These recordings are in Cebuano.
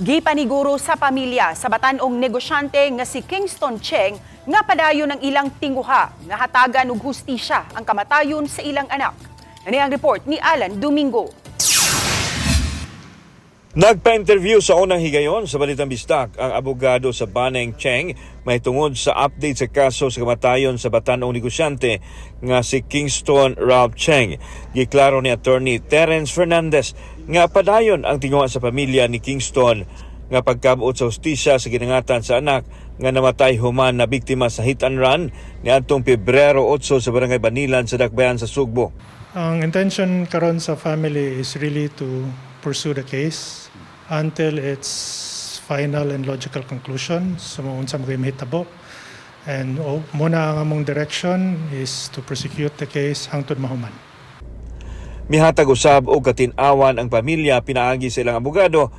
Gipaniguro sa pamilya sa batanong negosyante nga si Kingston Cheng nga padayon ang ilang tinguha nga hatagan og hustisya ang kamatayon sa ilang anak. Ani ang report ni Alan Domingo. Nagpa-interview sa unang higayon sa Balitang Bisdak ang abogado sa Baneng Cheng mahitungod sa update sa kaso sa kamatayon sa batanong negosyante nga si Kingston Ralph Cheng. Giklaro ni Attorney Terence Fernandez nga padayon ang tinguha sa pamilya ni Kingston nga pagkabuot sa hustisya sa ginangatan sa anak nga namatay human na biktima sa hit and run niadtong Pebrero 8 sa Barangay Banilan sa Dakbayan sa Sugbo. Ang intention karon sa family is really to pursue the case until its final and logical conclusion. So unsa mo mahitabo. And oh, muna ang among direction is to prosecute the case hangtod mahuman. Mihatag usab og katin-awan ang pamilya pinaagi sa ilang abogado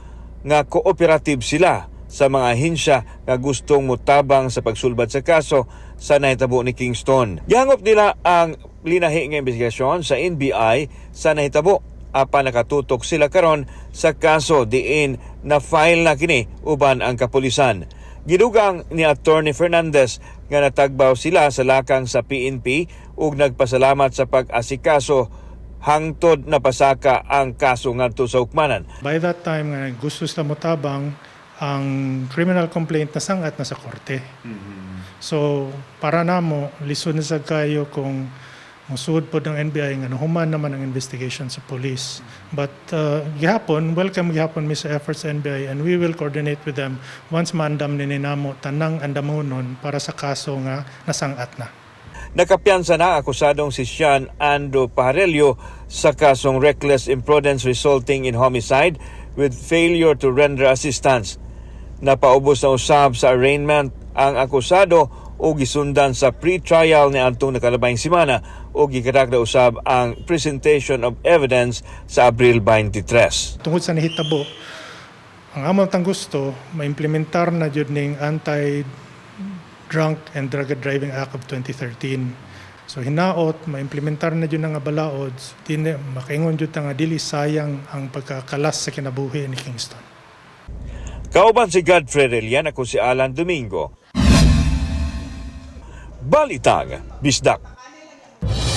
nga cooperative sila sa mga ahensya nga gustong mutabang sa pagsulbad sa kaso sa nahitabo ni Kingston. Gihangop nila ang linahi nga investigasyon sa NBI sa nahitabo apan nakatutok sila karon sa kaso diin na file na kini uban ang kapulisan. Gidugang ni Attorney Fernandez nga natagbaw sila sa lakang sa PNP ug nagpasalamat sa pag-asikaso hangtod napasaka ang kaso ngadto sa hukmanan. By that time nga gusto sila motabang, ang criminal complaint nasangat na sa korte. So para namo lisod na sad kayo kung musud pod ng NBI nga nahuman naman ang investigation sa police. But gihapon, welcome gihapon mi sa efforts sa NBI and we will coordinate with them once maandam ni namo tanang andamonon para sa kaso nga nasangat na. Nakapiyansa na ang akusadong si Sean Ando Pajarello sa kasong reckless imprudence resulting in homicide with failure to render assistance. Napaubos na usab sa arraignment ang akusado o gisundan sa pre-trial ni adtong nakalabayng semana o gikatakda usab ang presentation of evidence sa Abril 23. Tungod sa nahitabo, ang among tang gusto, maimplementar na jud ning Anti-Drunk and Drug Driving Act of 2013. So hinaot, maimplementar na jud nga balaod, dili makaingon jud ta nga dili sayang ang pagkakalas sa kinabuhi ni Kingston. Kauban si Godfrey Relian, ako si Alan Domingo. Balitang Bisdak.